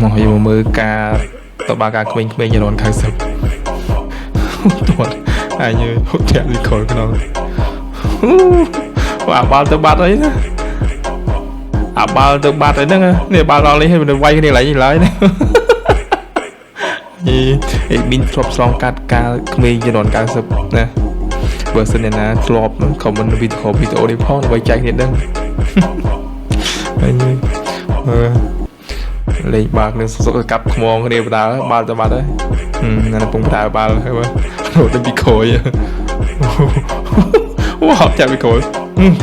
មកយកមកមើលការតបាការក្មេងៗជំនាន់90ទាត់អញហូតធាក់លីខលក្នុងអាបាល់ទៅបាត់អីណាអាបាល់ទៅបាត់អីហ្នឹងនេះបាល់ដល់នេះហើយវាយគ្នាឡើយឡើយណាយីអេមីនធ្លាប់ឆ្លងកាត់កាលក្មេងជំនាន់90ណាបើសិនអ្នកណាធ្លាប់ខមមិនវីដេអូវីដេអូនេះផងដើម្បីចែកគ្នាដឹងអញមើលលេងបាល់នឹងសុកកាប់ខ្មងគ្នាបដាបាល់ទៅបាត់ហើយណាកំពុងបដាបាល់ហើយមើលរត់ទៅពីក្រោយវ៉ាចាប់ពីក្រោយ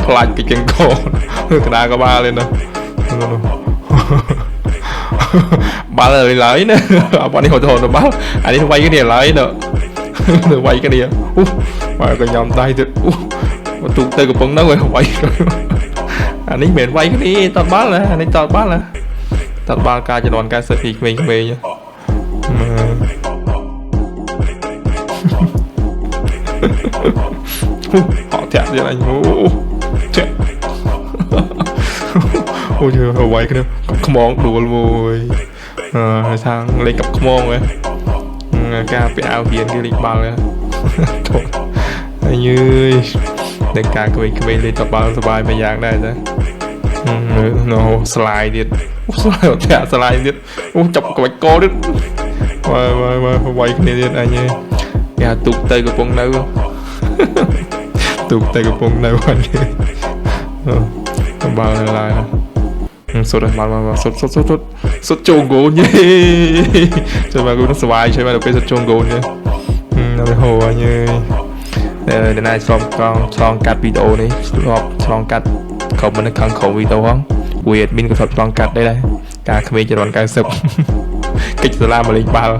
ខ្លាចពីជើងកកដាក៏បាលទេណាបាល់ឡើយណាអត់នេះហត់ទៅបាល់អានេះវាយគ្នាឡើយណាទៅវាយគ្នាអូបាទក៏ញ៉ាំដៃទៀតអូទូកទៅកំពុងនៅហើយវាយអានេះមិនមែនវាយគ្នាតតបាល់ណាអានេះតតបាល់ណាតតបាល់ការជំនាន់90ពីក្មេងៗហក់ធាក់ទៀតអញអូធាក់អូយវាយគ្នាខ្មងដួលមួយអឺខាងលេងกับខ្មងហ៎ការពាក់អាវរៀនគេលេងបាល់អញអើយនៅការក្មេងៗលេងតបាល់សប្បាយមួយយ៉ាងដែរតាណូស្លាយទៀតស្លាយធាក់ស្លាយទៀតអូចាប់ក្បាច់កទៀតវាយវាយវាយគ្នាទៀតអញគេទូកទៅកំពុងនៅទូកទៅកំពុងនៅអញបាល់ឡើយសុទ្ធបាល់បាល់សុទ្ធសុទ្ធសុទ្ធសុទ្ធចូលហ្គោលយេជួយមកគូសប្បាយជួយមកដល់ពេលសុទ្ធចូលហ្គោលយេនៅហូអញអើយអ្នកណាឆ្លងកងឆ្លងកាត់វីដេអូនេះឆ្លងឆ្លងកាត់ខមមិននៅខាងក្រោមវីដេអូហ្នឹងពួក admin ក៏ធ្លាប់ឆ្លងកាត់ដែរការក្មេងជំនាន់90កិច្ចសាលាមកលេងបាល់